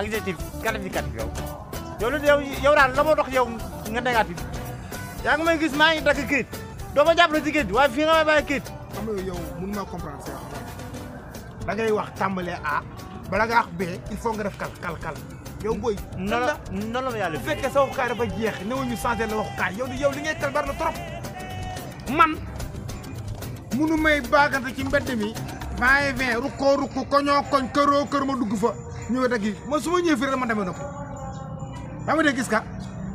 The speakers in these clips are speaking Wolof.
adjectif qualificatif yow yow daal la moo dox yow nga négatif yaa ngi may gis maa ngi dagg kayit doo ma jàppale ci kayit waaye fii nga may bàyyi kayit. xam nga yow mun maa comprendre sa da ngay wax tàmbalee A bala nga wax B il faut nga def kal yow booy. noonu la ma yàlla bu fekkee sa waxukaay dafa jeex newuñu changé la waxukaay yow li ngay kal bari na trop man munu may baagante ci mbedd mi. 20 rukkoo koñoo koñ kër ma dugg fa ñëw dagg yi man su ma ñëwee fii rek man demee nopp yaa ma dee gis ka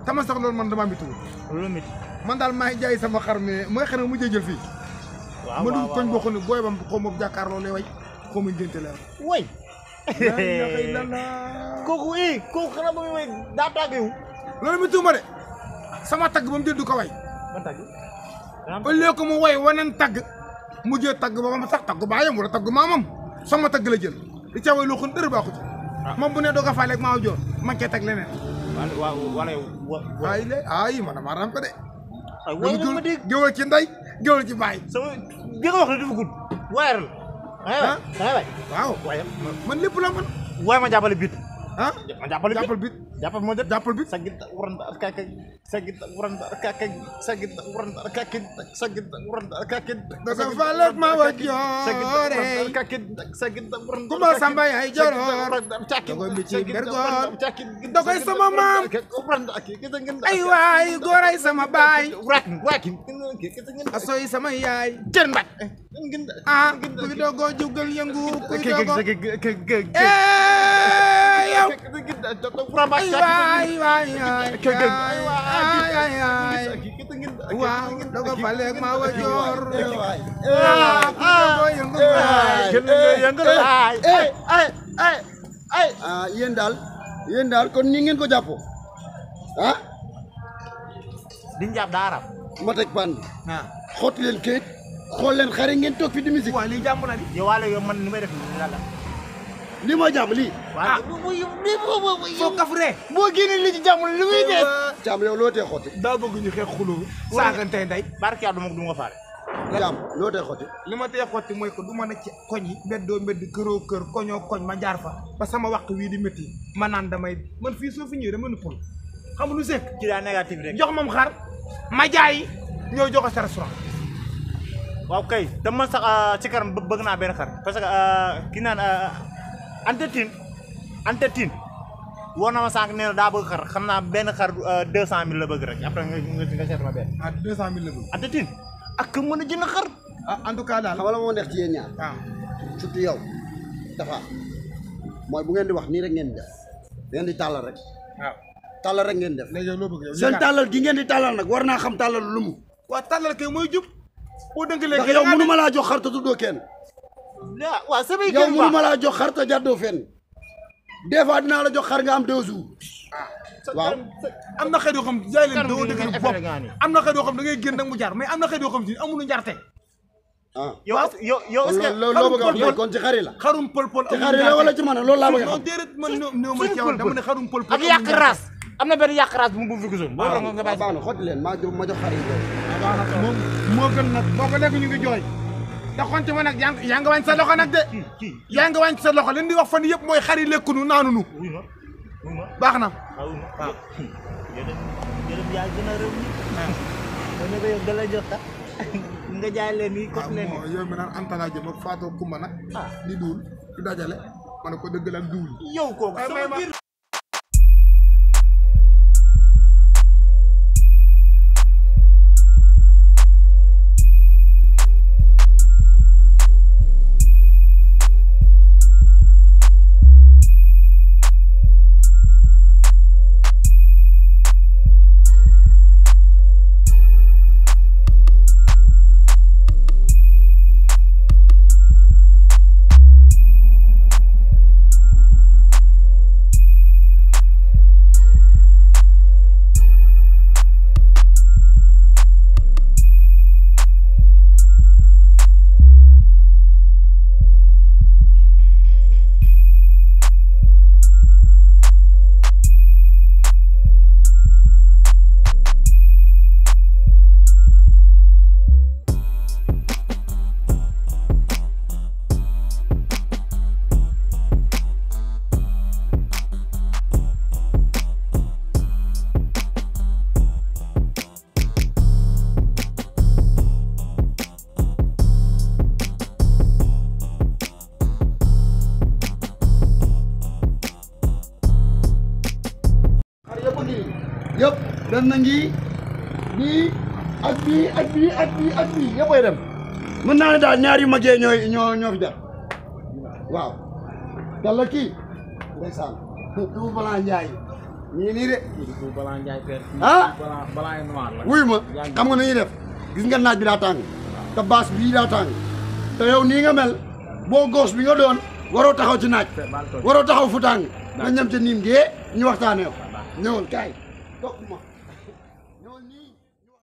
tama sax loolu man dama métti loolu métti man daal maa ngi jaay sama xar mais mooy xar mu jël fii ma dugg koñ boo xam ne booy bam xaw ma jàkkaarloo lay way xaw ma ngénte la way kooku xanaa ba muy way daa tàggewu loolu métti ma de sama tagg ba mu jël du ko way ban tagg au lieu que mu way waneen tagg mujjee tagg ba ma sax tagg baayam wala tagg maamam sama tagg la jël di ca way loo xam dërë baaxu ci moom bu ne doog a faale ak maa joor man cee tag leneen wala ay man dama rampe de way ma dégg géwal ci ndey géwal ci baay sama bi nga wax ne dafa gudd wayar la way waaw man lépp la man waay ma jàppale bit ma jàppal bit jàppal moo jot jàppal bit sagit waranda kaka sagit waranda kaka sagit waranda kaka sagit waranda kaka daga falat ma wa joore sagit waranda kuma samba ay joror dogoy mi ci bergol dogoy sama maam ay waay gooray sama baay asoy sama yaay jën mbaj kuy dogo jugal yëngu kuy dogo yow waaw dogo faleeg ma wa joor yéen daal kon ni ngeen ko jàppoo diñ jàpp daa arab ma teg pan xotti leen kayit xool leen xare ngeen toog fi di musique waaw lii jàmm na di yow waale yow man ni may def la lii mooy jàmm lii foo kafree boo génnee li ci jàmm li muy dee jàmm yow loo tee xotti daa bëgg ñu xeex xuloo saagante nday barke yàlla du ma faale jàmm loo tee xotti li ma tee xotti mooy ko du ma ne ci koñ yi mbeddoo mbedd këroo kër koñoo koñ ma jaar fa ba sama waxtu wii di métti ma naan damay man fii soo fi ñëwee dama nuppul xam lu sekk ci daa négatif rek jox moom xar ma jaay ñëw joxe sa restaurant waaw kay te man sax ci kanam bëgg naa benn xar parce que ki naan Antetine woo na ma sànq nee na daa bëgg xar xam naa benn xar 200 000 la bëgg rek après nga seet ma benn. 200 000 la bëgg. Antetine ak mën a jënd xar. en tout cas daal xam nga la moo neex ci yéen ñaar. surtout yow dafa mooy bu ngeen di wax nii rek ngeen di def ngeen di tàllal rek. waaw tàllal rek ngeen def. léegi loo bëgg yow seen tàllal gi ngeen di tàllal nag war naa xam tàllal lu mu. waaw tàllal kay mooy jub. boo dënk léegi ndax yow mënu ma laa jox xar te tuddoo kenn. waaw samay yow mënu ma laa jox xar te jàddoo fenn. des fois dinaa la jox xar nga am 2 jours. waaw am na xeet yoo xam jaay leen doo dëgër bopp am na xeet yoo xam da ngay génn nag mu jaar mais am na xeet yoo xam si amuñu njarte. yow est-ce que loo bëgg a wax kon ci xar yi la. xarum pël ci xar yi la wala ci man loolu laa bëgg a xam. non déedéet man néew ma ci yow dama ne xarum pël ak yàq raas am na benn yàq raas bu mu fi gisoon. waaw baax na xotti leen ma jox xar yi moom moo gën nag boo ko lekk ñu ngi jooy da xonte ma nag yaa nga wàññi sa loxo nag de yaa nga wàññi sa loxo leen di wax fan yëpp mooy xar yi lekkunu naanunu baax na waaw yërëm yaa gën a réew mi ne ko yow da la jox sax nga jaay leen nii kot leen yow mi naan Anta jëm ak Fatou Kumba nag di duul di dajale ma ne ko dëggal ak duul yow kooku na ngi bii ak bii ak bii ak bii ak bii yëppay dem mën naa ne daal ñaar yu magee ñoo fi def waaw yàlla kii ndeysaan Double Blanc Ndiaye ñii nii de Double Blanc Ndiaye père ah Blanc noir la wuy ma xam nga nu ñuy def gis nga naaj bi daa tàng te baas bii daa tàng te yow nii nga mel boo goos bi nga doon waroo taxaw ci naaj waroo taxaw fu tàng nga ñam ca niim gee ñu waxtaanee ko ñëwal kaay topp ma